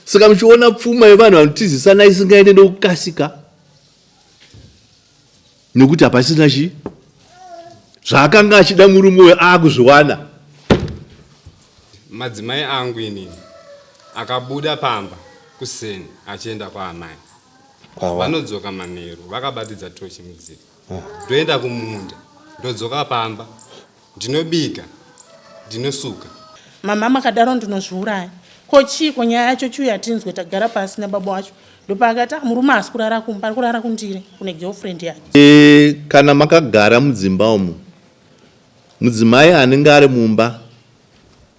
Saka muchiona pfuma yevanhu vanotizisana isingaende nokukasika nekuti hapasina chii zvaakanga achida murume uyo akuzviwana. Madzimai angu inini akabuda pamba kuseni achienda kwaamai vanodzoka manheru vakabatidza tochi mudziko ndoenda kumunda ndodzoka pamba Ndinobika, ndinosuka. Mama makadaro ndinozviuraya. Ko chiiko nyaya yacho chiuya tinzwe tagara pasi nababa wacho. Ndopaakati ah murume haasi kurara kumba ari kurara kundire kune girlfriend yake. E, kana makagara mudzimba umu mudzimai anenge ari mumba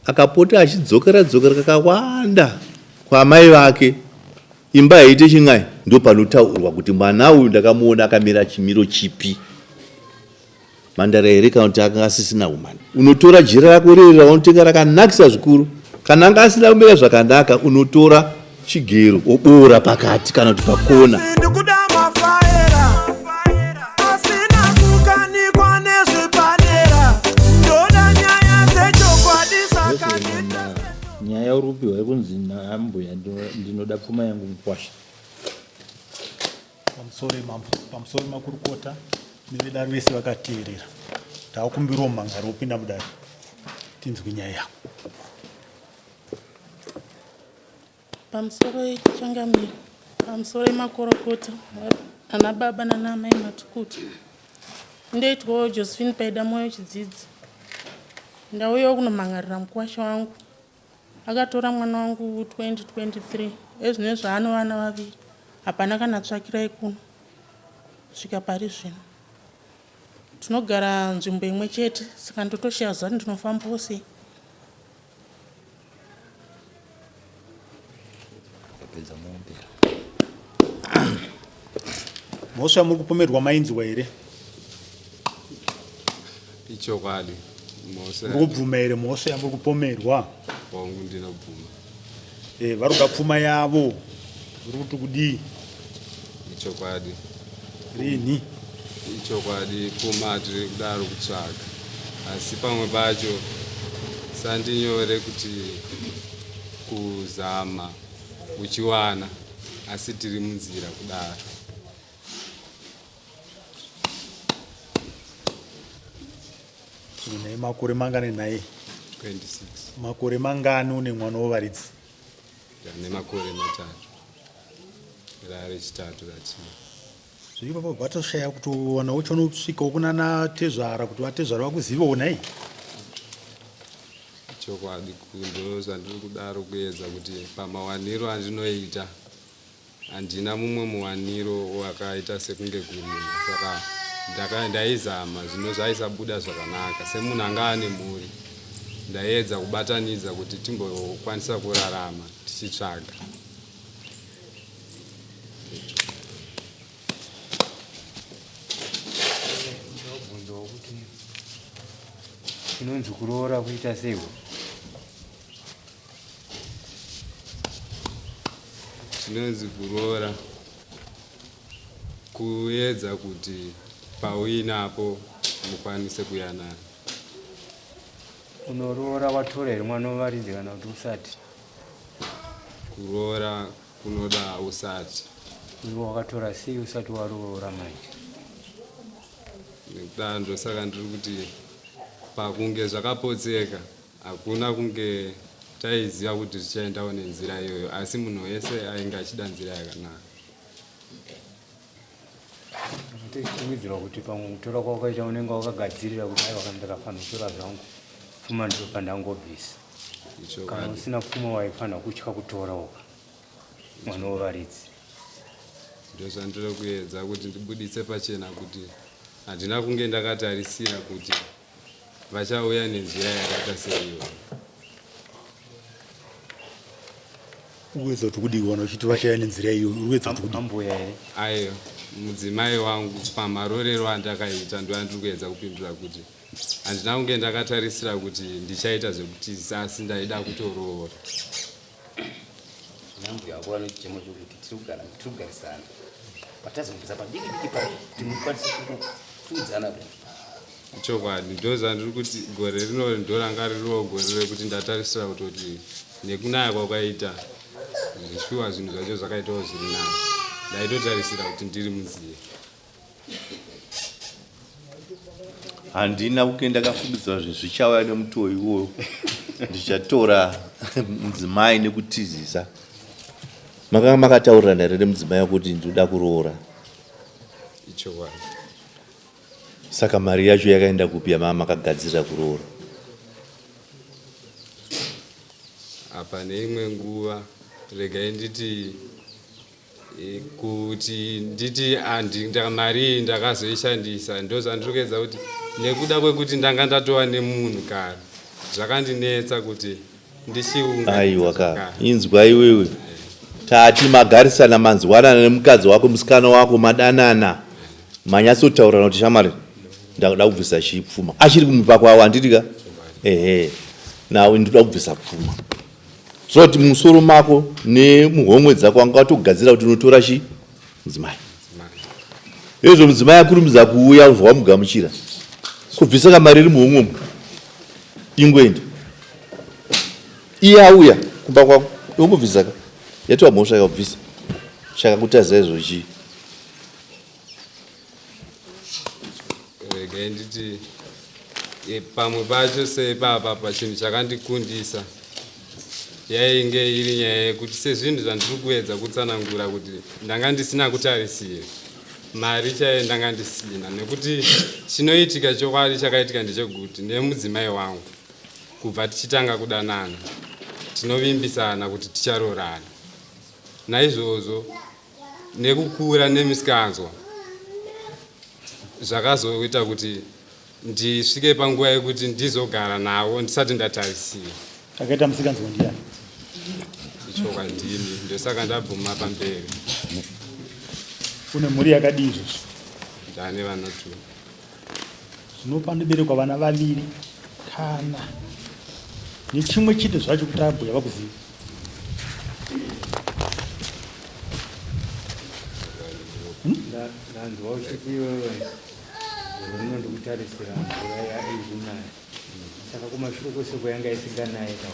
akapota achidzokera dzokera kakawanda kwaamai vake imba haiite chin'ai ndopanotaurwa kuti mwana uyu ndakamuona akamira chimiro chipi Mhandara here kana kuti akanga asisina humhandara? Unotora jira rako riri raunotenga rakanakisa zvikuru. Kana anga asina kumira zvakanaka, unotora chigero woboora pakati kana kuti pakona. Ndikuda mafaera asina kukanikwa nezvepadera ndoda nyaya dzechokwadi saka nyaya yauri kupiwa yekunzi naambuya ndinoda pfuma yangu mukwasha Pamusoro mambo, pamusoro makurukota nevedare vese vakateerera. Takumbirawo mumhangari wopinda mudare tinzwe nyaya yako. Pamusoro changamire, pamusoro makorokota ana baba nana amai matukuta. Ndoitwawo Josephine Paida Moyo Chidzidzi. Ndauyawo kunomhan'arira mukuwasha wangu Akatora mwana wangu 2023 ezvinezvi ane vana vaviri hapana kana tsvakirai kuno kusvika pari zvino. Tinogara nzvimbo imwe chete saka ndotoshaya zuva kuti ndinofambawo sei. Ndapedza muombera. Mhosva yamuri kupomerwa mainzwa here? Ichokwadi. Mhosva. Muri kubvuma here mhosva yamuri kupomerwa? Hongu ndinobvuma. Eh, vari kuda pfuma yavo. Uri kuti kudii? Ichokwadi. Rini? Ichokwadi pfuma tiri kudaro kutsvaga. Asi pamwe pacho sandinyore kuti kuzama uchiwana asi tiri munzira kudaro. Une makore mangani nhai? 26. Makore mangani une mwana wevaridzi? Ndane makore matatu. Rari chitatu ratino. Zviri ipapo vatoshaya kutowana uchonosvikawo kunana tezvara kuti vatezvara vakuzivewo nhai? Chokwadi ndo zvandiri kudaro kuedza kuti pamawaniro andinoita Handina mumwe muwaniro wakaita sekunge kurima saka ndaka ndaizama zvino zvaisabuda zvakanaka. Semunhu anga ane mhuri ndaiedza kubatanidza kuti timbokwanisa kurarama tichitsvaga. Ndobvunzawo kuti chinonzi kuroora kuita seiwo? Chinonzi kuroora kuedza kuti pauinapo mukwanise kuyanana. Unoroora watora here mwana wevaridzi kana kuti usati? Kuroora kunoda usati. Iwe wakatora sei usati waroora manje? Nekudaro ndosaka ndiri kuti pakunge zvakapotseka Hakuna kunge taiziva kuti zvichaendawo nenzira iyoyo asi munhu wese ainge achida nzira yakanaka. Tochifungidzirwa kuti pamwe kutora kwawakaita unenge wakagadzirira kuti aiwa kana ndakafanira kutora zvangu pfuma ndobva ndangobvisa. Kana usina pfuma waifanira kutya kutorawo mwana wevaridzi. Ndozvandiri kuedza kuti ndibuditse pachena kuti handina kunge ndakatarisira kuti Vachauya nenzira yakaita seiyoyo. Uwedza kuti kudii wana uchiti vachauya nenzira iyoyo uwedza kuti kudii? Ambuya here? Ayo mudzimai wangu pamarorero andakaita ndoandiri kuedza kupindura kuti handina kunge ndakatarisira kuti ndichaita zvekutizisa asi ndaida kutoroora. Nambuya wako vane chichemo chokuti tiri kugara tiri kugarisana patazobvisa padiki diki pacho kuti mukwanise kupfuudzana kudai. Chokwadi ndozvandiri kuti gore rino ndoranga ririwo gore rekuti ndatarisira kutoti nekunaya kwakaita Zveshuwa zvinhu zvacho zvakaitawo zviri nani. Ndaitotarisira kuti ndiri munzira. Handina kunge ndakafungidzira zvinhu zvichauya nemutoo iwoyo. Ndichatora mudzimai nekutizisa. Makanga makataurirana here nemudzimai wako kuti ndinoda kuroora? Ichokwadi. Saka mari yacho yakaenda kupi yamanga makagadzirira kuroora? Apa neimwe nguva regai nditi e, kuti nditi mari iyi ndakazoishandisa ndozvandiri kuedza kuti nekuda kwekuti ndanga ndatova nemunhu kare zvakandinetsa kuti Aiwa ka, inzwa iwewe. Tati magarisana manzwanana nemukadzi wako musikana wako madanana. Manyatsotaurirana kuti shamwari ndakuda kubvisa chii pfuma. Achiri kumupa kwavo handiti ka? Ehe. Now ndikuda kubvisa pfuma. So kuti musoro mako nemuhomwe dzako wanga watogadzira kuti unotora chii? Mudzimai. Hezvo mudzimai akurumidza kuuya ubva wamugamuchira. Kubvisa kamari iri muhomwe umu. Ingoenda. Iye auya kumba kwako. Iwe ka. Yatova mhosva yakubvisa. Chakakutadza izvo chii? Regai nditi e, pamwe pacho seipapa pachinhu chakandikundisa yainge iri nyaya yekuti sezvinhu zvandiri kuedza kutsanangura kuti ndanga ndisina kutarisira mari chaiyo ndanga ndisina nekuti chinoitika chokwadi chakaitika ndechekuti nemudzimai wangu kubva tichitanga kudanana tinovimbisana kuti ticharoorana naizvozvo nekukura nemisikanzwa zvakazoita kuti ndisvike panguva yekuti ndizogara navo ndisati ndatarisira. Akaita musikanzwa ndiyani? Ichoka ndini, ndosaka ndabvuma pamberi. Une mhuri yakadii izvozvi? Ndane vana two. Zvino panoberekwa vana vaviri kana nechimwe chete zvacho kuti abhuya vakuziva. Ndanzwa uchiti iwewe gore rino ndikutarisira mvura iri kunaya saka kumashure kwese kwayanga isinganaye ka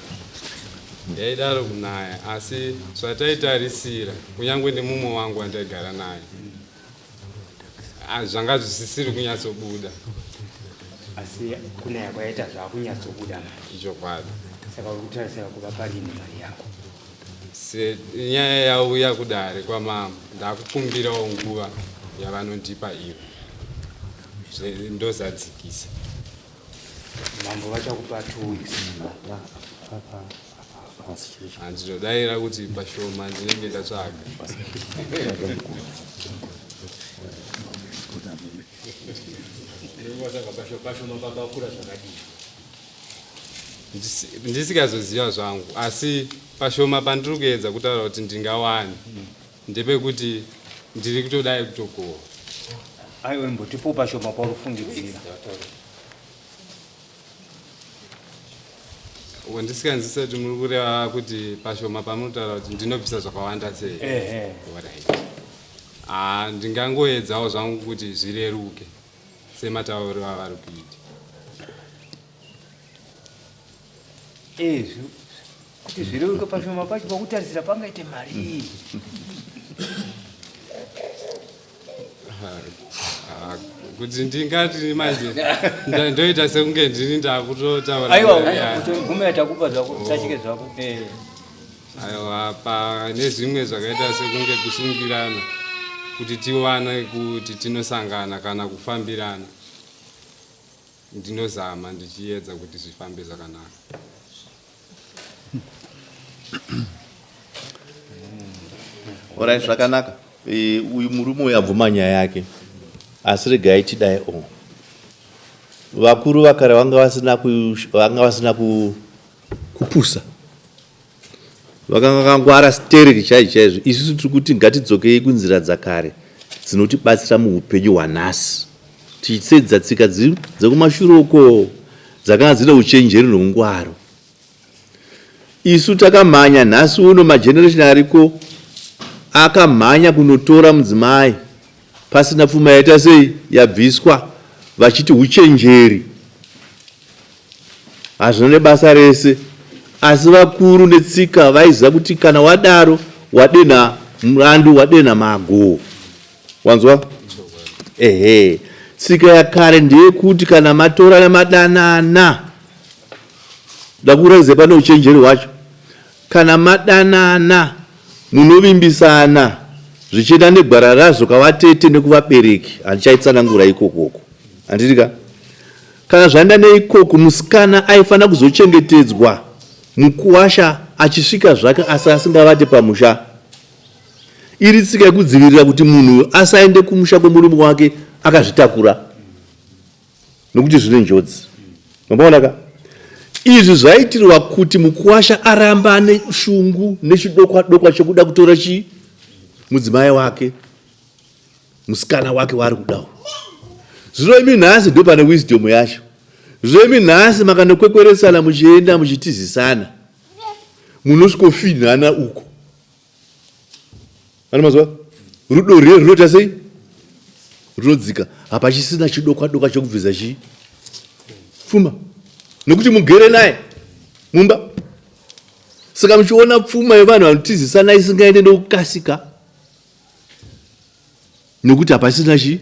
Yaidaro kunaya asi zvataitarisira kunyange nemumwe wangu wandaigara naye ah, zvanga zvisisiri kunyatsobuda. Asi kunaya kwaita zvakunyatsobuda manje. Ichokwadi. Saka uri kutarisira kuva parini mari yako? Senyaya yauya kudare kwamambo ndakukumbirawo nguva yavanondipa ivo ndozadzikisa. Mambo vachakupa two weeks. Handinodaira kuti pashoma ndinenge ndatsvaga. Pashoma pakakura zvakadii? Ndisikazoziva zvangu asi pashoma pandiri kuedza kutaura kuti ndingawane ndepekuti ndiri kutodai kutokohwa. Aiwa imbotipo pashoma pauri kufungidzira. Wandisinganzwisisa kuti muri kureva kuti pashoma pamunotaura kuti ndinobvisa zvakawanda sei? Ehe. Alright. Ah, ndingangoedzawo zvangu kuti zvireruke sematauriro avari kuita. Eh, kuti zvireruke pashoma pacho pakutarisira pangaite mari iyi. Ah, kuti ndingati manje ndoita sekunge ndini ndakutotaura aiwa gumira takupa zvako usachike zvako eh. Aiwa pane zvimwe zvakaita sekunge kusungirana kuti tiwane kuti tinosangana kana kufambirana Ndinozama ndichiedza kuti zvifambe zvakanaka. Orai zvakanaka. E, uyu murume uyu abvuma nyaya yake asi regai tidai o oh. Vakuru vakare vanga vasina vanga vasina kupusa Vakanga vakangwara stereki chaizvo chaizvo. Isusu tiri kuti ngatidzokei kunzira dzakare dzinotibatsira muupenyu hwanhasi, tichitsedza tsika dzekumashure uko dzakanga dzine uchenjeri noungwaru. Isu takamhanya nhasi uno, mageneration ariko akamhanya kunotora mudzimai pasina pfuma yaita sei yabviswa, vachiti uchenjeri. Hazvina nebasa rese asi vakuru netsika vaiziva kuti kana wadaro Wadenha murandu, wadenha mago. Wanzwa? Ehe. Tsika yakare ndeyekuti kana matorana madanana, ndakuratidza pane uchenjeri hwacho. Kana madanana munovimbisana zvichienda negwara razvo kavatete nekuvabereki. Handichaitsanangura ikokoko. Handiti ka? Kana zvaenda neikoko musikana aifanira kuzochengetedzwa mukuwasha achisvika zvake asi asingavate pamusha. Iri tsika yekudzivirira kuti munhu asaende kumusha kwemurume wake akazvitakura nokuti zvine njodzi. Mapaona ka? Izvi zvaitirwa kuti mukuwasha aramba ane shungu nechidokwa-dokwa chekuda kutora chii? Mudzimai wake. Musikana wake waari kudawo. Zvino imi nhasi ndo pane wisdom yacho. Zvino imi nhasi makandokwekweresana muchienda muchitizisana. Munosvikofinhana uko. Ano mazuva rudo rwuye runoita sei? Runodzika. Hapachisina chidokwa dokwa chekubvisa chii? Pfuma. Nekuti mugere naye mumba. Saka muchiona pfuma yevanhu vanotizisana isingaende nokukasika. Nekuti hapachisina chii?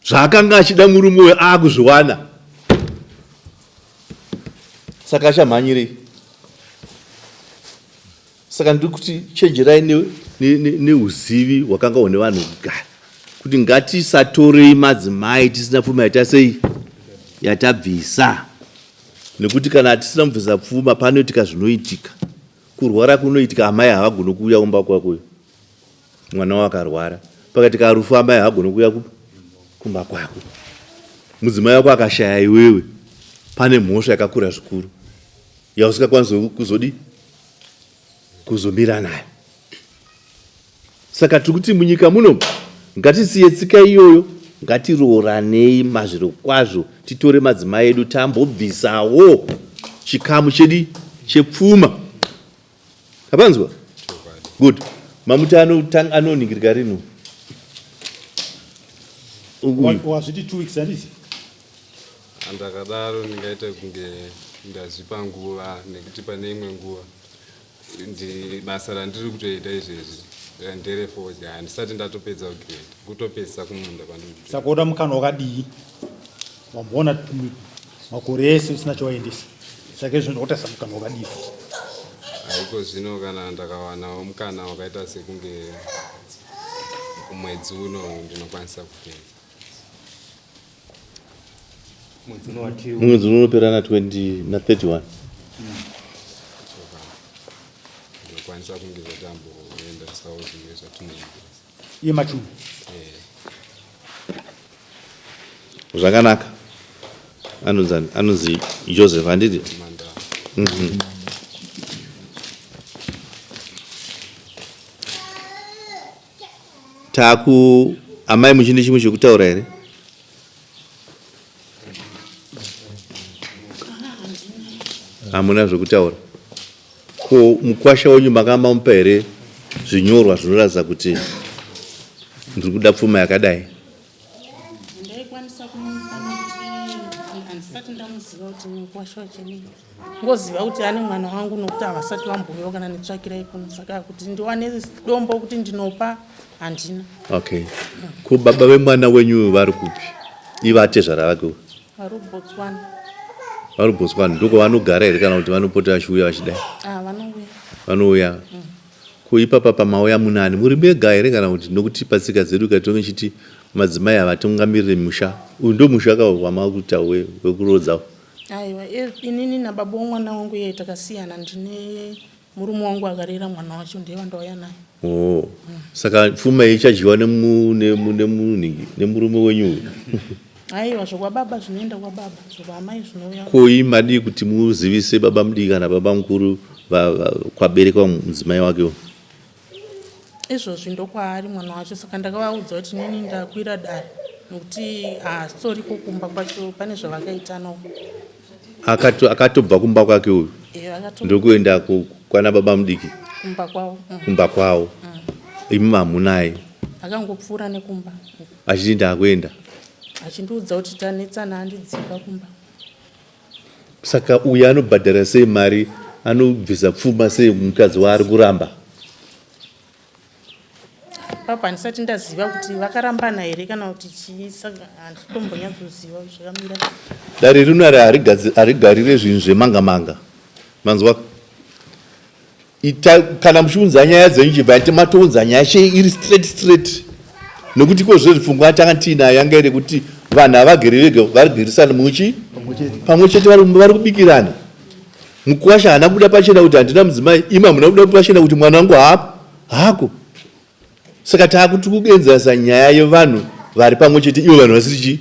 Zvaakanga achida murume uyo akuzviwana. Saka achamhanyirei? Saka ndiri kuti chenjerai neuzivi hwakanga hune vanhu kugara kuti ngatisatorei madzimai tisina pfuma yatasei yatabvisa nekuti kana tisina kubvisa pfuma panoitika zvinoitika kurwara kunoitika amai havagoni kuuya kumba kwako mwana wakarwara pakaitika rufu amai havagoni kuuya kumba kwako mudzimai wako akashaya iwewe pane mhosva yakakura zvikuru yausingakwanisi kuzodii kuzomira nayo saka tiri kuti munyika muno ngatisiye tsika iyoyo ngatirooranei mazviro kwazvo titore madzimai edu tambobvisawo chikamu chedi chepfuma apanzwa good mamuti anoningirika rino wazviti two weeks handiti Ndakadaro ndingaita kunge ndazvipa nguva nekuti pane imwe nguva basa randiri kutoita izvezvi nderefodya handisati ndatopedza kugrade kutopedzisa kumunda kwandiri saka uda mukana wakadii wamboona makore ese usina chawaendesa saka izvo ndokutarisa mukana wakadii futi haiko zvino kana ndakawanawo mukana wakaita sekunge mwedzi uno ndinokwanisa kupedza Mwedzi unopera na 20 na 31. Ndokwanisa kunge zvatamboendasawo zvimwe zvatinoita. Iye machumi. Eh. Zvakanaka. Anonzi anonzi Joseph handiti? Mm -hmm. Taku amai muchine chimwe chekutaura here? Hamuna zvekutaura. Ko mukwasha wenyu makanga mamupa here zvinyorwa zvinoratidza kuti ndiri kuda pfuma yakadai? Ndaikwanisa kumupa nekuti handisati ndamuziva kuti mukwasha wachenei. Ngoziva kuti ane mwana wangu nokuti havasati vambouyawo kana netsvakirai kuno saka kuti ndiwane dombo kuti ndinopa handina. Okay. Ko baba vemwana wenyu vari kupi? Ivo atezvara vake. Vari kuBotswana. Vari kuBotswana ndokwavanogara here kana kuti vanopota vachiuya vachidai? Ah, vanouya. Vanouya. Ko ipapa pamauya munani muri mega here kana kuti nokuti patsika dzedu katonge chiti madzimai havatungamirire musha. Uyu ndo musha ka wamakuita wekuroodza. Aiwa inini nababa womwana wangu iye takasiyana ndine murume wangu akarera mwana wacho ndiye wandauya naye. Oh. Saka pfuma iyi ichadyiwa nemurume wenyu uyu? Aiwa zvokwababa zvinoenda kwababa zvokwaamai zvinouya. Ko imi madii kuti muzivise baba mudiki kana baba mukuru kwaberekwa mudzimai wake uyu? Izvozvi ndokwaari mwana wacho saka ndakavaudza kuti inini ndakwira dare nokuti haasitoriko kumba kwacho pane zvavakaitana uko. Akatobva kumba kwake uyu ndokuenda kwana baba mudiki kumba kwavo. Kumba kwavo. Imi mamunaye. Akangopfuura nekumba. Achiti ndakuenda. Achindiudza kuti tanetsana andidzinga kumba. Saka uyu anobhadhara sei mari anobvisa pfuma sei mukadzi waari kuramba? Ipapo handisati ndaziva kuti vakarambana here kana kuti chii, saka handisi kutombonyatsoziva zvakamira. Dare rino harigarire zvinhu zvemanga manga. Manzwa? Ita kana muchiunza nyaya dzenyu chibva matounza nyaya chei iri straight straight. Nekuti ko zvezvi pfungwa yatanga tiinayo yanga iri kuti vanhu havagere vega varigerisana muchi pamwe chete vari kubikirana. Mukuwasha haana kubuda pachena kuti handina mudzimai, imi hamuna kubuda pachena kuti mwana wangu haako. Saka taakuti kuenzanisa nyaya yevanhu vari pamwe chete ivo vanhu vasiri chii?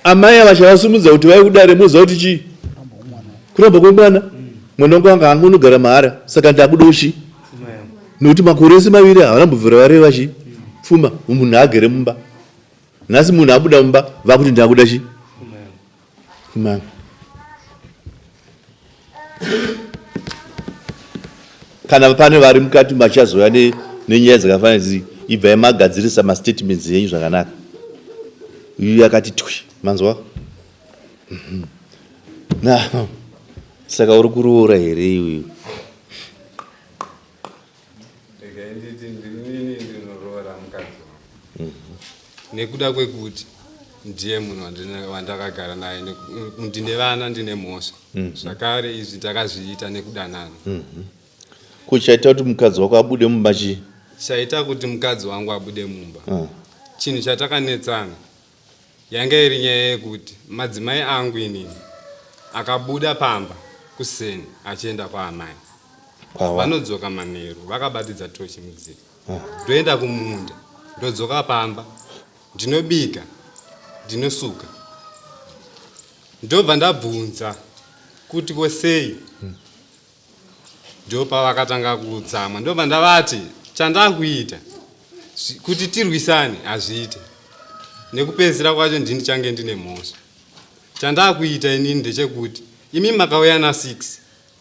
Amai ava chavasumudza kuti vauye kudare moziva kuti chii? Kuramba kwemwana. Mwana wangu anga angonogara mahara saka ndakudawo chii? Nekuti makore ese maviri havana kumbobvira vareva chii? Pfuma. Munhu agere mumba. Nhasi munhu abuda mumba vakuti ndakuda chii? Pfuma yangu. Kana pane vari mukati machazouya nenyaya dzakafanana idzi, ibvai magadzirisa mastatements enyu zvakanaka. Uyu yakati twi, manzwa? Na saka uri kuroora here iwe? Regai nditi ndinini ndinoroora mukadzi wangu nekuda kwekuti ndiye munhu wandakagara naye, ndine vana, ndine mhosva zvakare. Izvi ndakazviita nekudanana. Ko chaita kuti mukadzi wako abude mumba chii? Chaita kuti mukadzi wangu abude mumba, chinhu chatakanetsana yanga iri nyaya yekuti madzimai angu inini akabuda pamba kuseni achienda kwaamai, vanodzoka manheru vakabatidza tochi mudzika. Ndoenda kumunda, ndodzoka pamba, ndinobika, ndinosuka, ndobva ndabvunza kuti kosei. Ndopavakatanga kutsamwa, ndobva ndavati chandakuita kuti tirwisane hazviite, nekupedzisira kwacho ndini change ndine mhosva. Chandakuita inini ndechekuti imi makauya na6,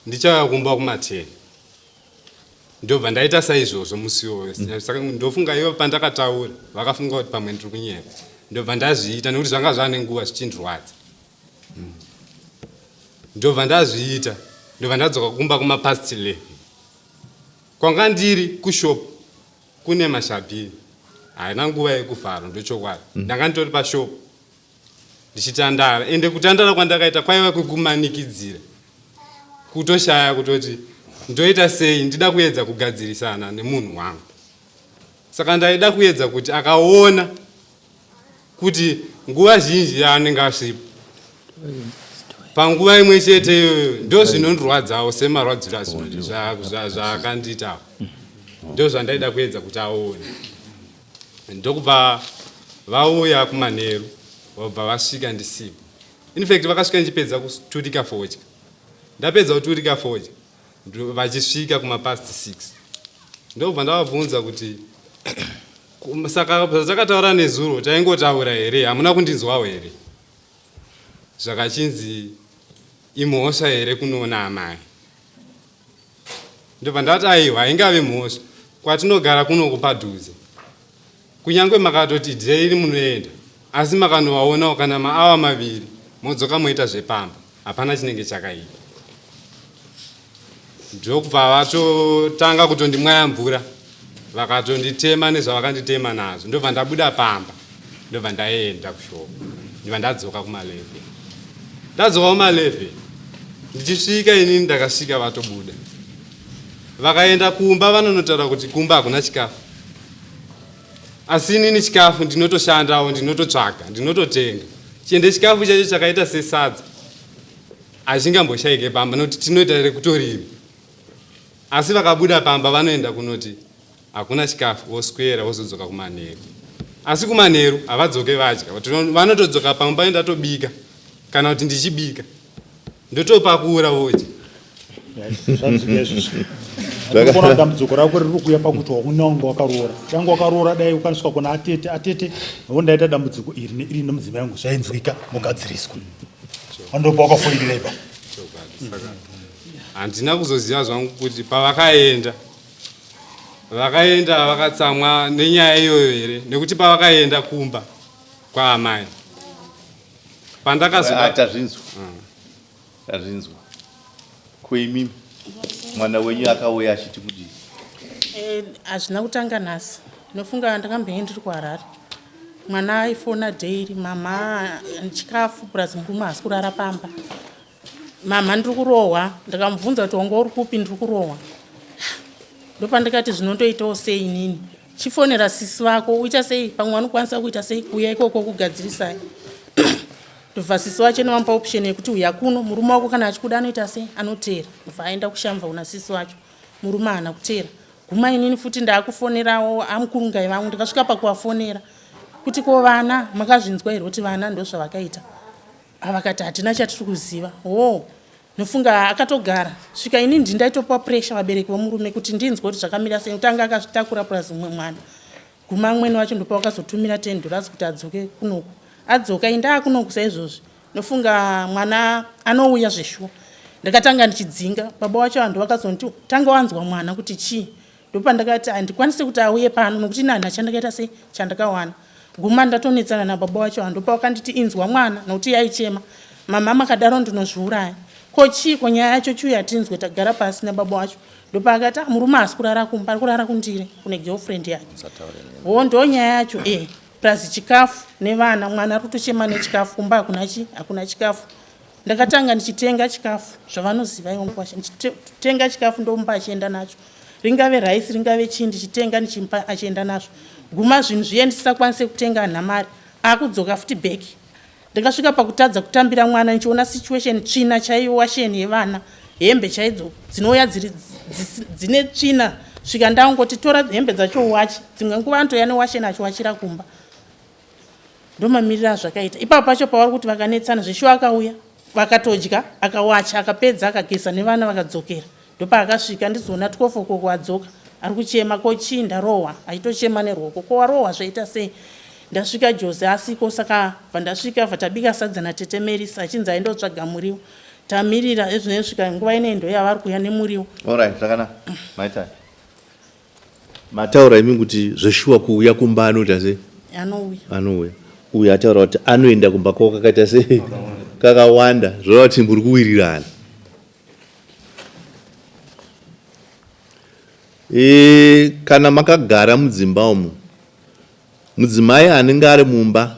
ndichauya kumba kuma10. Ndobva ndaita saizvozvo musi iwoyo. Saka ndofunga ivo pandakataura vakafunga kuti pamwe ndiri kunyepa. Ndobva ndazviita nekuti zvanga zvane nguva zvichindirwadza. Ndobva ndazviita, ndobva ndadzoka kumba kumapast 11. Kwanga ndiri kushop kune mashabhini, haina nguva yekuvharwa, ndochokwadi. Ndanga nditori pashop ndichitandara, ende kutandara kwandakaita kwaiva kwekumanikidzira, kutoshaya kutoti ndoita sei. Ndida kuedza kugadzirisana nemunhu wangu, saka ndaida kuedza kuti akaona kuti nguva zhinji yaanenge asipo panguva imwe chete iyoyo, ndo zvinondirwadzawo semarwadziro zvaakandiitawo, ndo zvandaida kuedza kuti aone. Ndokubva vauya kumanheru, vabva vasvika ndisipo. In fact vakasvika ndichipedza kuturika fodya. Ndapedza kuturika fodya vachisvika kumapast 6, ndokubva ndavabvunza kuti saka zvatakataura nezuro taingotaura here, hamuna kundinzwawo here? Zvakachinzi imhosva here kunoona amai? Ndobva ndati aiwa, haingave mhosva, kwatinogara kunoku padhuze, kunyange makatoti daily munoenda, asi makanovaonawo kana maawa 2 modzoka moita zvepamba, hapana chinenge chakaipa. Ndokubva vatotanga kutondimwaya mvura, vakatonditema nezvavakanditema nazvo. Ndobva ndabuda pamba, ndobva ndaenda kushop, ndobva ndadzoka kuma11. Ndadzoka kuma11, ndichisvika inini ndakasvika vatobuda, vakaenda kumba vanonotaura kuti kumba hakuna chikafu. Asi inini chikafu ndinotoshandawo, ndinototsvaga, ndinototenga. Chiende chikafu chacho chakaita sesadza hachingamboshaike pamba nokuti tinoita rekutorima. Asi vakabuda pamba vanoenda kunoti hakuna chikafu, voswera, vozodzoka kumanheru. Asi kumanheru havadzoke vadya, vanotodzoka pamba ndatobika kana kuti ndichibika, ndotopakura vodya. Zvanzwika izvozvo. Ndinoona dambudziko rako riri kuuya pakuti wauna wanga wakaroora. Danga wakaroora dai ukaniswa kuna atete, atete vo ndaita dambudziko iri neiri nemudzimai wangu, zvainzwika mogadziriswa. Andopa wakafoirira ipa. Saka handina kuzoziva zvangu kuti pavakaenda vakaenda vakatsamwa nenyaya iyoyo here, nekuti pavakaenda kumba kwaamai pandakazoda Ah, tazvinzwa, tazvinzwa. Ko imimi mwana wenyu akauya achiti kudii? Hazvina kutanga nhasi. Ndinofunga ndakambenge ndiri kuHarare. Mwana aifona daily, mama chikafu plus murume haasi kurara pamba. Mama ndiri kurohwa, ndikamubvunza kuti wanga uri kupi ndiri kurohwa. Ndopandikati zvinondoitawo sei inini. Chifonera sisi vako uita sei pamwe vanokwanisa kuita sei kuuya ikoko kugadzirisai. Ndobva sisi wacho ndovamupa option yekuti uya kuno murume wako kana achikuda anoita sei anoteera. Ndobva aenda kushamva kuna sisi wacho. Murume haana kuteera. Guma inini futi ndaakufonerawo amukurungai vangu ndikasvika pakuvafonera kuti ko vana makazvinzwa here kuti vana ndozvavakaita avakati hatina chatiri kuziva hoo nofunga akatogara svika ini ndi ndaitopiwa pressure vabereki vomurume kuti ndinzwe kuti zvakamira sei kuti anga akazvitakura plus umwe mwana Guma amwene wacho ndopawakazotumira 10 dollars kuti adzoke kunoku. Adzoka indaa kunoku saizvozvi. Ndofunga mwana anouya zveshuwa. Ndakatanga ndichidzinga baba wacho vanhu vakazonti tanga wanzwa mwana kuti chii. Ndopandakati handikwanise kuti auye pano nokuti ini handina chandakaita sei chandakawana. Guma ndatonetsana nababa wacho vanhu ndopawakanditi inzwa mwana nokuti yaichema. Mama makadaro ndinozviuraya. Ko chii ko nyaya yacho chiuya tinzwe tagara pasi nababa wacho. Ndopaakati ah, murume haasi kurara kumba ari kurara kundire kune girlfriend yake. Ho ndo nyaya yacho eh plus chikafu nevana mwana ari kutochema nechikafu kumba hakuna chi hakuna chikafu. Ndakatanga ndichitenga chikafu zvavanoziva ivo mukwasha ndichitenga chikafu ndomupa achienda nacho ringave rice ringave chii ndichitenga ndichimupa achienda nazvo guma zvinhu zviye ndisisakwanise kutenga hanha mari akudzoka futi back Ndakasvika pakutadza kutambira mwana ndichiona situation tsvina chaiyo washeni yevana hembe chaidzo dzinouya dziri dzine tsvina svika ndangoti tora hembe dzacho uwache dzimwe nguva anotouya newasheni achiwachira kumba ndomamirira azvakaita ipapo pacho pavari kuti vakanetsana zveshuwa akauya vakatodya akawacha akapedza akageza nevana vakadzokera Ndopaakasvika ndizoona 12 o'clock adzoka ari kuchema ko chii ndarohwa achitochema neruoko ko warohwa zvaita sei ndasvika Joze asiko saka bva ndasvika bva tabika sadza natete Melissa achinzi aendotsvaga muriwo tamirira ezvino svika nguva inei ndoyavari kuuya nemuriwo. Alright zvakanaka maita mataura imi kuti zveshuwa kuuya kumba anoita sei anouya anouya uyu ataura kuti anoenda kumba kwako kakaita sei kakawanda zvoreva kuti muri kuwirirana E, kana makagara mudzimba umu mudzimai anenge ari mumba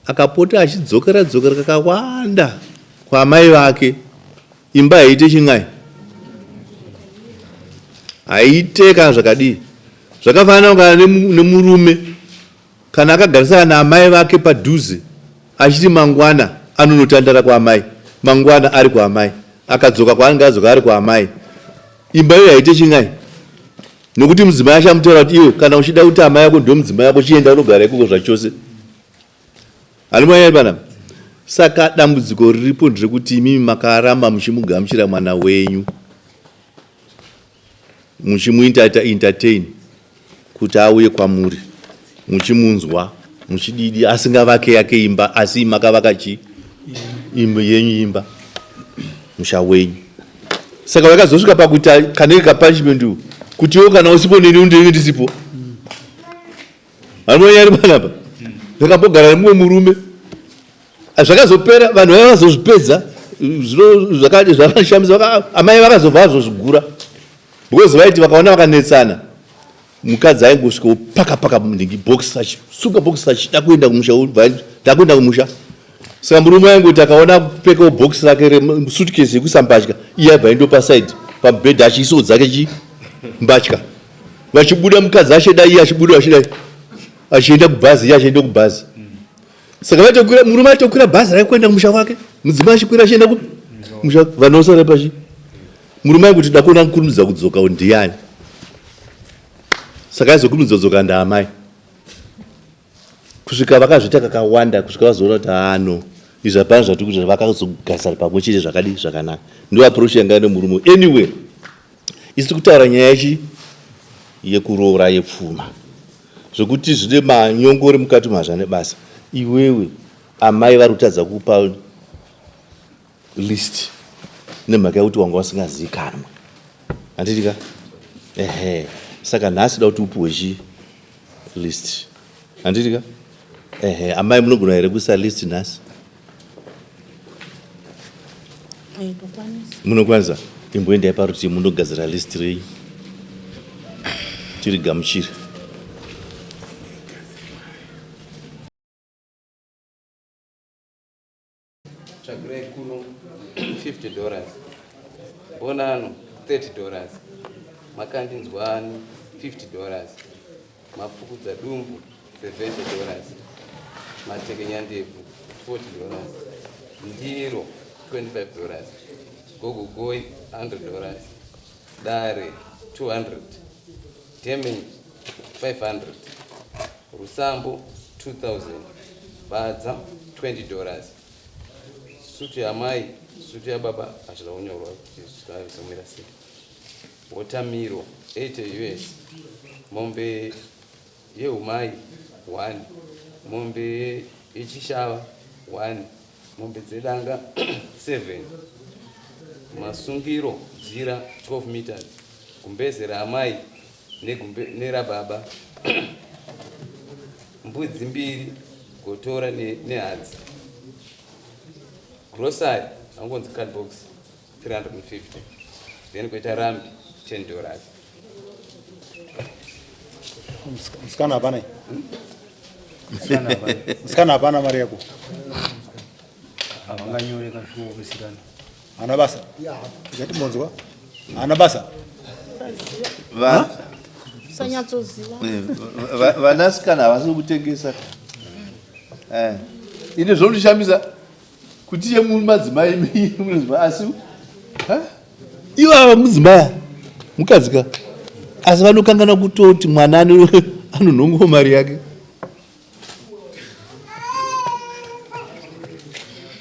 akapota achidzokera dzokera kakawanda kwaamai vake imba haiite chin'ai haiite kana zvakadii zvakafanana kana nemurume Kana akagarisana naamai vake padhuze achiti mangwana anonotandara kwaamai, mangwana ari kwaamai, akadzoka kwaanenge adzoka ari kwaamai, imba iyoyo haite chin'ai nokuti mudzimai achamutaura kuti iwe kana uchida kuti amai ako ndiwe mudzimai wako chienda unogara ikoko zvachose. Hanimwanyari panapa. Saka dambudziko riripo nderekuti imimi makaramba muchimugamuchira mwana wenyu muchimuita entertain kuti auye kwamuri muchimunzwa muchididi asingavake yake imba asi makavaka chi imba yenyu imba musha wenyu saka vakazosvika pakuita kanenge kapunishment kuti iwo kana usipo neni ndinenge ndisipo anoyari panapa ndakambogara nemumwe murume Zvakazopera vanhu vaiva vazozvipedza zvino zvakati zvakashamisa amai vakazobva vazozvigura because vaiti vakaona vakanetsana mukadzi aingosvika opaka paka nhingi box achisunga box achida kuenda kumusha ndakuenda kumusha saka murume aingoti akaona kupfekawo box rake resuitcase yekuisa mbatya iye aibva aendawo paside pamubhedha achiisawo dzake chi mbatya vachibuda mukadzi achidai iye achibuda achidai achienda kubhazi iye achienda kubhazi Saka vaitokwira murume aitokwira bhazi rake kuenda kumusha kwake, mudzimai achikwira achienda ku musha vanosara pachi. Murume aikuti dakuona kukurumidza kudzoka ndiyani. Saka aizokurumidza kudzoka ndaamai. Kusvika vakazviita kakawanda kusvika vazoona kuti haa no izvi hapana zvatiri kuita vakazogarisana pamwe chete zvakadii zvakanaka. Ndo approach yanga ine murume. Anyway, Isi tiri kutaura nyaya yechi yekuroora yepfuma zvekuti zvine manyongori mukati umu hazvane basa. Iwewe amai vari kutadza kupa list nemhaka yekuti wanga wasingaziikanwe handiti ka? Ehe, saka nhasi da kuti upiwe chi list handiti ka? Ehe, amai munogona here kuisa list nhasi? Munokwanisa? Imboendai parutivi munogadzira list renyu tirigamuchire. 50 dollars, Mbonano 30 dollars, Makandinzwani 50 dollars, Mapfukudza dumbu 70 dollars, Matekenyandebvu 40 dollars, Ndiro 25 dollars, Gogogoi 100 dollars, Dare 200, Damage 500, Rusambo 2000, Badza 20 dollars, Sutu yamai, sutu yababa hazvina kunyorwa kuti zvazomira sei. Watermiro 80 US, mombe yehumai 1, mombe yechishava 1, mombe dzedanga 7, masungiro jira 12 meters, gumbeze raamai nerababa, mbudzi mbiri, gotora nehadzi, grocery angonzi cardbox 350, then kuita rambi 10 dollars. Musikana hapana, musikana hapana mari yako. Havanganyore kashuwa musikana. Haana basa, ikatimbonzwa haana basa. Usanyatsoziva. Vanasikana havasi kutengesa. Ine zvinondishamisa kuti iye madzimai, mudzimai, asi ha? Ivo ava mudzimai, mukadzi ka, asi vanokangana kutoti mwana anonhongawo mari yake.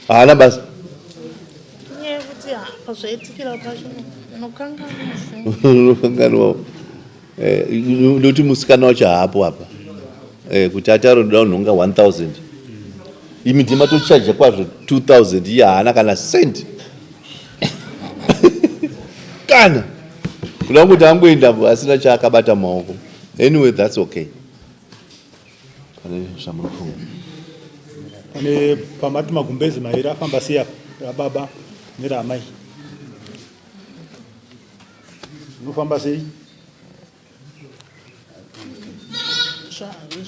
Haana basa. Nyaya yekuti pazvaitikira pacho unokanganwa. Unokanganwawo. Ndokuti musikana wacho haapo apa. Kuti ataure ndoda kunhonga 1000, imi ndima tochaja kwazvo 2000, iye haana kana cent, kana kuda kuti angoendapo asina chaakabata mumaoko. Anyway, that's okay. Pane zvamunofunga? Pane pamati magumbezi mairi afamba sei apa, rababa neraamai unofamba sei?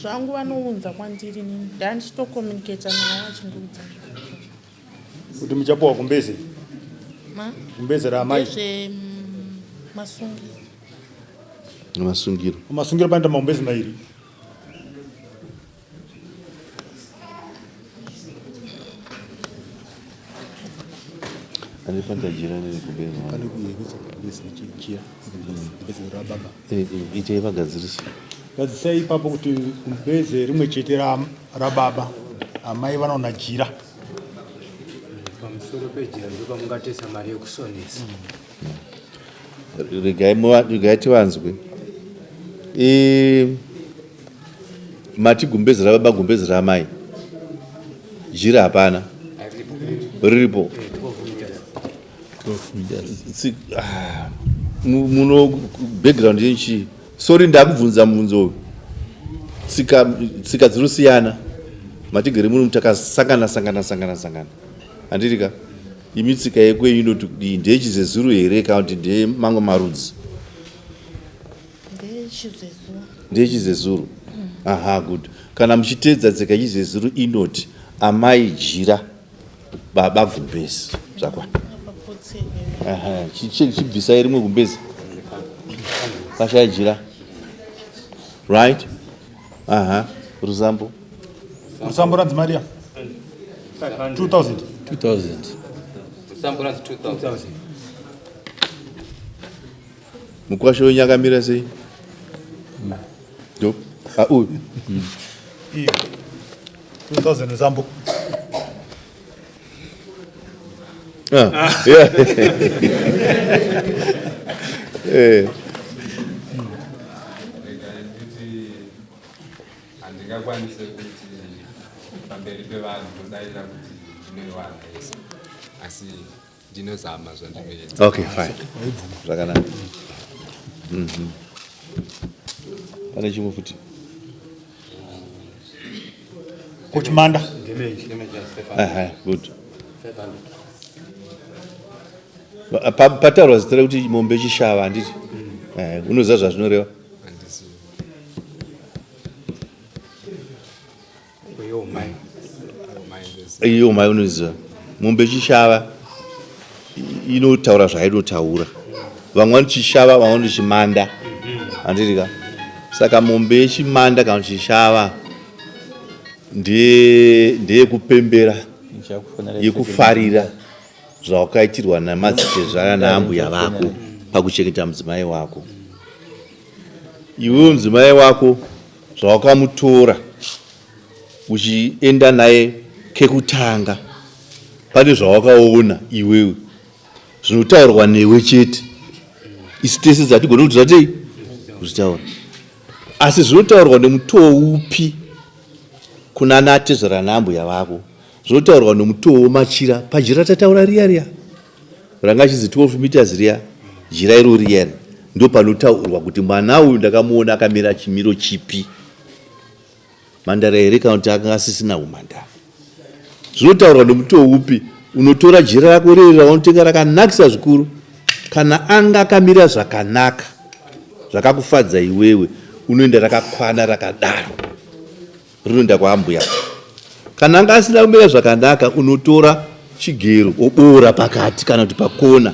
Zvangu vanounza kwandiri nini, ndandichitocommunicata navo vachindiudza. Kuti muchapuwa gumbezi? Ma? Gumbezi raamai. Ndezve masungiro. Masungiro. Masungiro panoita magumbezi mairi. Anefanta jira negumbezi. Pane gumbezi nechijira, gumbezi rababa. Itei vagadzirisa. Gadzisai ipapo kuti gumbeze rimwe chete rababa, amai vanoona jira. Pamusoro pejira ndopamungatesa mari yekusonesa. Regai tivanzwe. Mati gumbezi rababa, gumbezi raamai, jira hapana, riripo. Muno background yenchi, sorry, ndakubvunza mubvunzo uyu. Tsika dzinosiyana matigere muno, takasangana sangana sangana sangana, handiri ka? Imi tsika yekwenyu inoti kudii? Ndeyechizezuru here kana kuti ndeyemamwe marudzi? Ndechizezuru. Ndeyechizezuru, aha, good. Kana muchiteedza tsika yechizezuru inoti amai jira, baba gumbezi, zvakwana. Apapotserwe. Aha, chibvisai rimwe gumbezi pashaya jira, right? Aha, rusambo. Rusambo ranzi maria 2000. 2000. Rusambo ranzi 2000. Mukwasha wenyu akamira sei? Ndo ah, uyu. Iyo 2000 rusambo. Ah, yeah. Regai nditi handingakwanise kuti pamberi pevanhu ndodaira kuti ndinoiwana yese, asi ndinozama zvandinoita. Okay, fine, zvakanaka. Pane chimwe futi? Kuchimanda. Aha, good. Pataurwa zita rekuti mombe chishava, handiti? Unoziva zvazvinoreva? Handisi. Iyo mai. Mai ndoziva. Iyo mai unoziva mombe chishava. inotaura zvainotaura. Vamwe vanoti chishava, vamwe vanoti chimanda. Handiti ka? Saka mombe yechimanda kana kuti chishava ndeyekupembera, yekufarira zvawakaitirwa namadzitezvara naambuya vako pakuchengeta mudzimai wako. Iwewe mudzimai wako zvawakamutora uchienda naye kekutanga pane zvawakaona iwewe zvinotaurwa newe chete isu tese dzatigone kuti zvatei kuzvitaura asi zvinotaurwa nemutoo upi kuna natezvara naambuya vako zvinotaurwa nemutoo wemachira pajira tataura riya riya ranga chinzi 12 meters riya jira iro riya ndo panotaurwa kuti mwana uyu ndakamuona akamira chimiro chipi Mhandara here kana kuti akanga asisina humhandara? Zvinotaurwa nomutoo upi? Unotora jira rako riri raunotenga rakanakisa zvikuru. Kana anga akamira zvakanaka, zvakakufadza iwewe, unoenda rakakwana rakadaro. Rinoenda kwaambuya. Kana anga asina kumira zvakanaka, unotora chigero woboora pakati kana kuti pakona.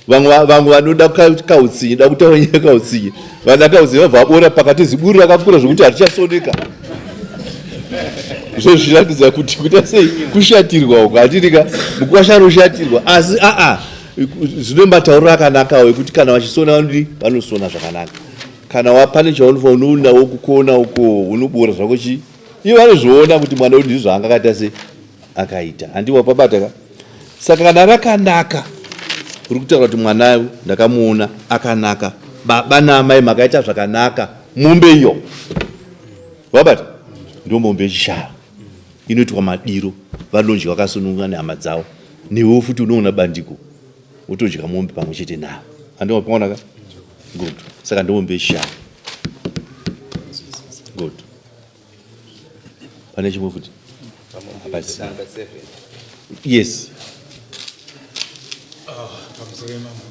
Vamwe vamwe vanoda kautsinye, da kutaura nyaya kautsinye, vana kautsinye vabva vabora pakati, ziburi rakakura zvekuti harichasoneka. Zvezviratidza kuti kuita sei kushatirwa uko, hatidi ka mukwasha anoshatirwa, asi aa zvine matauriro akanakawo ekuti kana vachisona vanodi vanosona zvakanaka. Kana wapane chaunofa unoondawo kukona uko unobora zvako chi ivo vanozviona kuti mwana uyu ndizvo zvaanga akaita sei akaita handi wapabata ka saka kana rakanaka uri kutaura kuti mwana ndakamuona akanaka baba naamai makaita zvakanaka mombe iyo wabata ndo mombe yechishava inoitwa madiro vanodya vakasununguka nehama dzavo newewo futi unoona bandiko wotodya mombe pamwe chete navo handi wapaona ka good saka ndo mombe yechishava good pane chimwe futi yes ah,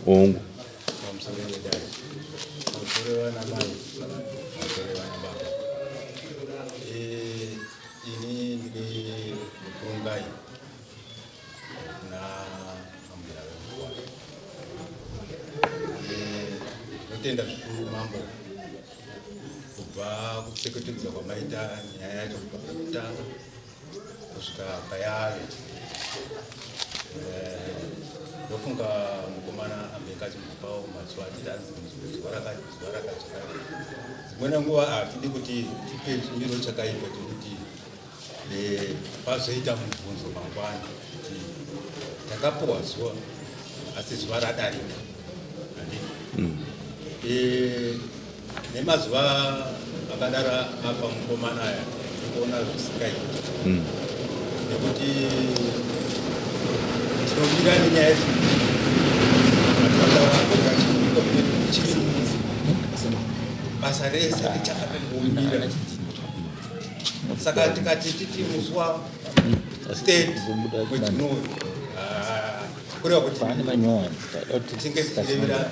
hongu eh, ini ndiri mukurungai kuna ambuya vemukwana eh, ndinotenda zvikuru mambo kubva kuseketedza kwamaita nyaya yacho kubva pekutanga kusvika payave eh, ndofunga mukomana ambenge achimbopawo mazuva achiti anzi zuva rakati zuva rakati dzimweni nguva hatidi kuti tipe chimiro chakaipa chekuti eh, pazoita mubvunzo mangwana kuti takapuwa zuva asi zuva radarika handiti mm. eh, nemazuva akadaro apa mukomana aya ndikuona zvisingaiti mm. nekuti tinomira nenyaya basa rese richakatongomira saka tikati titi musi wa 30 mwedzi unoyu ah, kureva kuti tinge tichirevera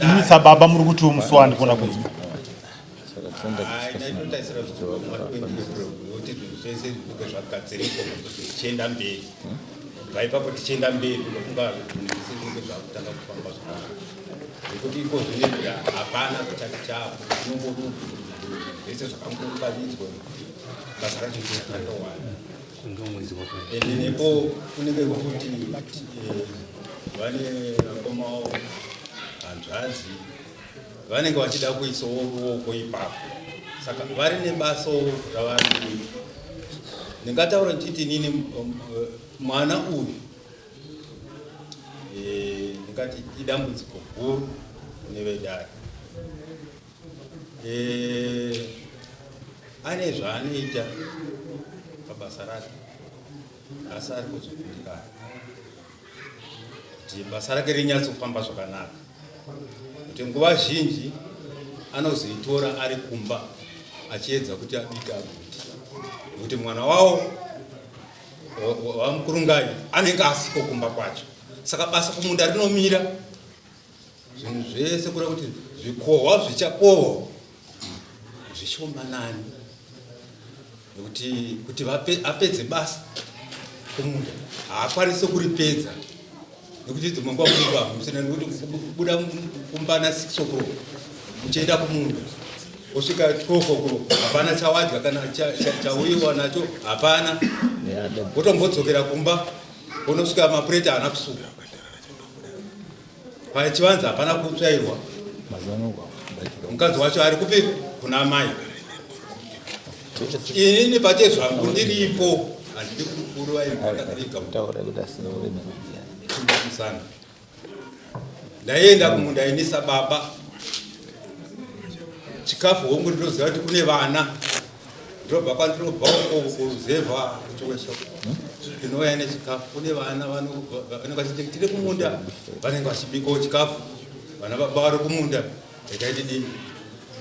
Imi sababa muri kutiwo musi wani kuona kwenyu? Ndaitotarisira zvikuru kuma 20 April nekuti zvinhu zvese zvinenge zvagadzirikwa kuti tichienda mberi. Kubva ipapo tichienda mberi ndofunga zvinhu zvese zvinenge zvakutanga kufamba zvakanaka. Nekuti iko zvinezvi hapana chati chapo tinongoti zvese zvakangounganidzwa basa racho richakatowanda. Ende nepo kunenge kuti eh, vane vakomawo hanzvadzi vanenge vachida kuisawo ruoko ipapo saka vari nebasawo ravari kuita ndingataura ndichiti inini um, eh, mwana uyu eh, ndingati idambudziko guru kune vedare eh, ane zvaanoita pabasa rake asi ari kuzokundikana kuti basa rake rinyatsofamba zvakanaka kuti nguva zhinji anozoitora ari kumba achiedza kuti abike aguti nekuti mwana wawo wamukurungai anenge asiko kumba kwacho saka basa kumunda rinomira zvinhu zvese kureva kuti zvikohwa zvichakohwa zvishomanani nekuti kuti apedze basa kumunda haakwanisi kuripedza nekuti dzimwe nguva munenge hamusina nekuti kubuda kumba na 6 o'clock uchienda kumunda wosvika 12 o'clock hapana chawadya kana chauyiwa nacho hapana wotombodzokera kumba wonosvika mapureti haana kusuka pachivanze hapana kutsvairwa mukadzi wacho ari kupi kuna amai inini pate zvangu ndiripo handidi kurova imusana ndaienda kumunda ini sababa chikafu hongu ndinoziva kuti kune vana ndinobva kwandinobva uko kuruzevha kuchiwesho ndinouya nechikafu kune vana vanenge vachiti tiri kumunda vanenge vachibikawo chikafu vana baba vari kumunda regai tidini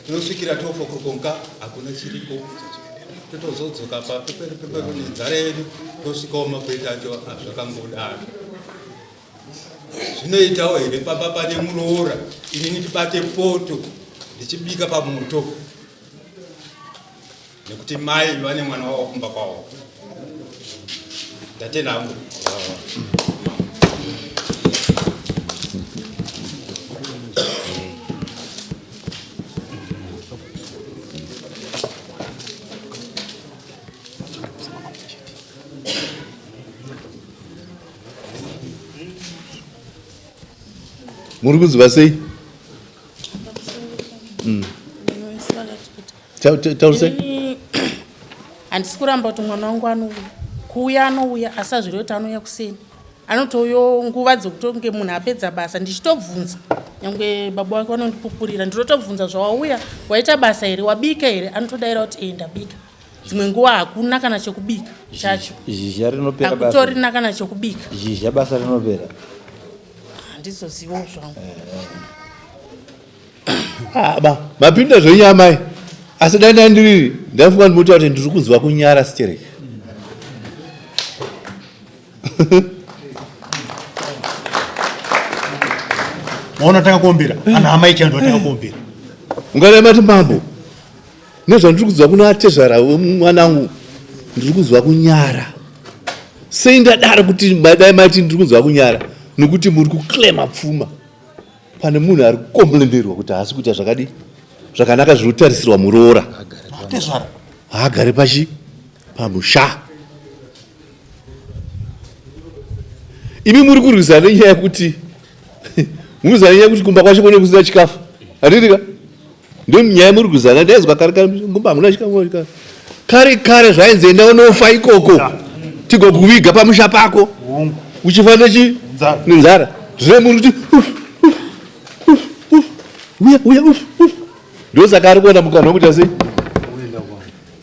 tinosvikira tofo kukonka hakuna chiriko totozodzoka papepepepe nenzara yedu tosvikawo mapureta acho zvakangodaro Zvinoitawo here pamba pane muroora ini ndibate poto ndichibika pamoto nekuti mai vane mwana wavo kumba kwavo. Ndatenda hangu. Muri kunzwa sei? Taurisai. Handisi kuramba kuti mwana wangu anouya. Kuuya anouya asi hazvirevi kuti anouya kuseni. Anotouyawo nguva dzekutonge munhu apedza basa ndichitobvunza. Nyangwe baba wake vanondipupurira ndinotobvunza zvawauya waita basa here wabika here anotodaira kuti ee ndabika. Dzimwe nguva hakuna kana chekubika chacho. Zhizha rinopera basa. Hakutorina kana chekubika. Zhizha basa rinopera. Handizozivawo zvangu. Ah, ba, mapinda zvenyu amai. Asi dai ndai ndiriri, ndaifunga ndimotaura kuti ndiri kunzwa kunyara stereki. Maona tanga kuombera. Ana amai chando tanga kuombera. Ungadai mati mambo. Nezvandiri kunzwa kuna atezvara wemwana wangu ndiri kunzwa kunyara. Sei ndadaro kuti dai mati ndiri kunzwa kunyara nokuti muri kuclaima pfuma pane munhu ari kukombulenderwa kuti haasi kuita zvakadii zvakanaka zviri kutarisirwa muroora. Atezvara. Haagare pachi pamusha. Imi muri kurwisana nenyaya yekuti muri kurwisana nenyaya yekuti kumba kwacho kune kusina chikafu. Handiti ka? Ndonyaya muri kuzana ndaizwa kare kare ngomba hamuna chikamu chikamu. Kare kare zvainzi enda unofa ikoko tigokuviga pamusha pako uchifa nechi nenzara. Zvino muri kuti uf, uf, uf, uf, uya uya uf, uf. Ndosaka ari kuona mukana wekuita sei?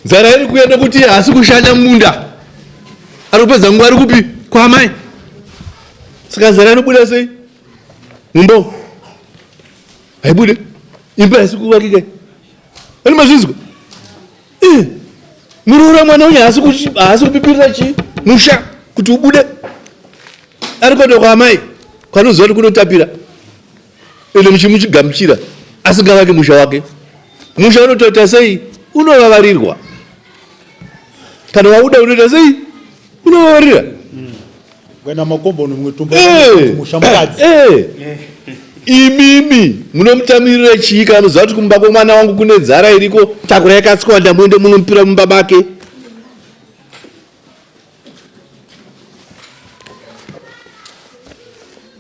Nzara iri kuuya nekuti haasi kushanda mumunda. Ari kupedza nguva ari kupi? Kwaamai. Saka nzara inobuda sei? Mumba umu. Haibude. Imba haisi kuvakika. Ani mazvinzwa? Eh. Muroora mwana uyu haasi kuchi haasi kupipirira chi musha kuti ubude. Ari kuenda kwa amai kwanoziva kuti kunotapira. Ende muchimuchigamuchira asingavaki musha wake. Musha unotoita sei? Unovavarirwa. Kana wauda unoita sei? Unovavarira. Kuenda makombo nomwe tumba eh, musha mukadzi. Eh. Imimi munomutamirira chii kana muziva kuti kumba kwemwana wangu kune nzara iriko takura yakatswanda muende munomupira mumba make.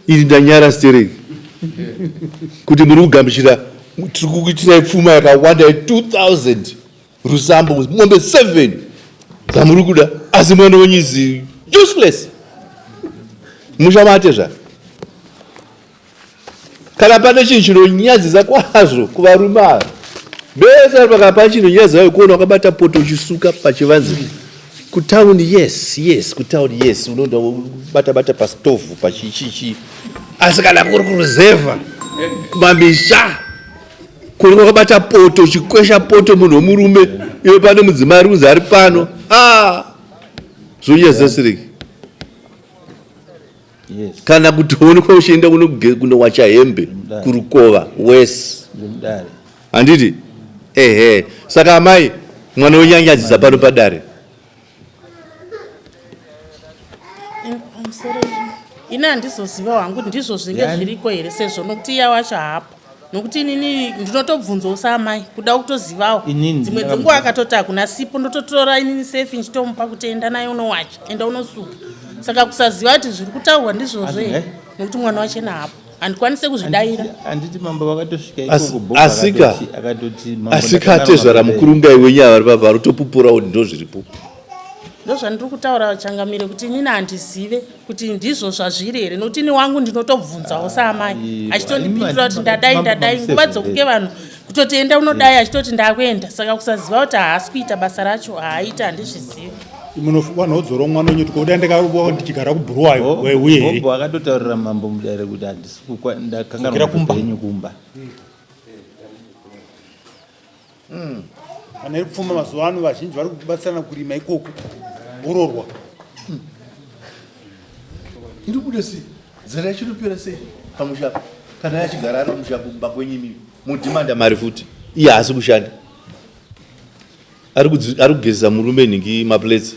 Ini ndanyara stereki kuti muri kugamuchira tiri kukuitirai pfuma yakawanda ye 2000 Rusambo mombe 7 dzamuri kuda asi mwana wenyu is useless. Musha zva. Kana pane chinhu chinonyadzisa kwazvo kuvarume ava bese vari pakapa chinonyadzisa kuona wakabata poto uchisuka pachivanze kutauni yes yes kutauni yes unoenda bata bata pastovhu pachichichi asi kana kuri kuruzevha kumamisha Kuri wakabata poto uchikwesha poto munhu wemurume iwe pane mudzimai ari kunzi ari pano ah zvonyazasiriki kana kutoonekwa uchienda kunowacha hembe kurukova wese handiti ehe saka amai mwana wenyanyadzisa pano padare. Pamusoro ini handizozivawo hangu kuti ndizvo zvinge zviriko here sezvo nokuti iya wacho haapo nokuti inini ndinotobvunzawo saamai kuda kutozivawo dzimwe dzenguva akatoti hakuna sipo ndototora inini sefi ndichitomupa kuti enda naye unowacha enda unosuka saka kusaziva kuti zviri kutaurwa ndizvozvo here nokuti mwana wachena hapo handikwanise kuzvidaira handiti mambo vakatosvika ikoko asika asika atezvara mukurungai wenyu avari papa vari kutopupura kuti ndozviripo Ndozvandiri kutaura changamire kuti inini handizive kuti ndizvo zvazviri here nokuti ini wangu ndinotobvunzawo saamai ah, achitondipindura kuti ndadai ndadai nguva dzokunge vanhu kutoti enda unodai achitoti ndakuenda saka kusaziva kuti haasi kuita basa racho haaita handizvizivi vanhu vodzora mwana wenyu kuti ndikaudai ndichigara kubhuruwayo waiuye here akatotaurira mambo mudare kuti handisi ndakanganwa kumba kumba Mm. Kana iri pfuma mazuva ano vazhinji vari kubatsirana kurima ikoko vororwa. Mm. Iri kubuda sei? Nzara yacho inopera sei pamusha apa? Kana yachigara ari musha kumba kwenyu imimi modhimanda mari futi iye haasi kushanda ari kugezesa murume nhingi maplates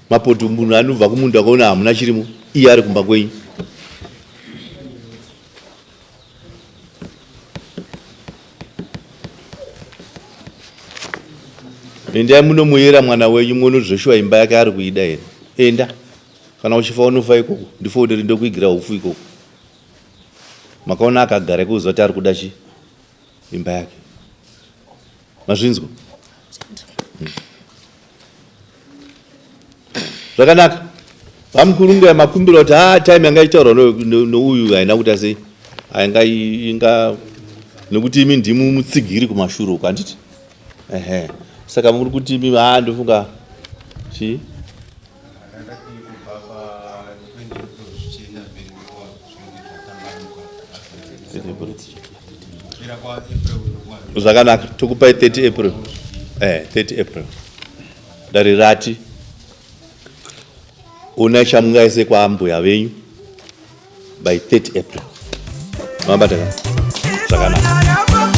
mapoto munhu anobva kumunda akaona hamuna chirimo iye ari kumba kwenyu Endai munomuyera mwana wenyu muone kuti zveshuwa imba yake ari kuida here. Enda. Kana uchifa unofa ikoko. Ndifonere ndokuigira hupfu ikoko. Makaona akagara ikoko kuti ari kuda chi imba yake. Mazvinzwa? Zvakanaka. Vamukurunga makumbira kuti ha time yanga ichitaurwa nouyu haina kuita sei ainga inga nekuti imi ndimu mutsigiri kumashure uko handiti ehe saka muri kuti imi ha ndofunga chii Zvakanaka tokupai 30 April. Eh, 30 April. Dare rati ona chamungaise kwaambuya venyu by 30 April. Mabata ka? Zvakanaka.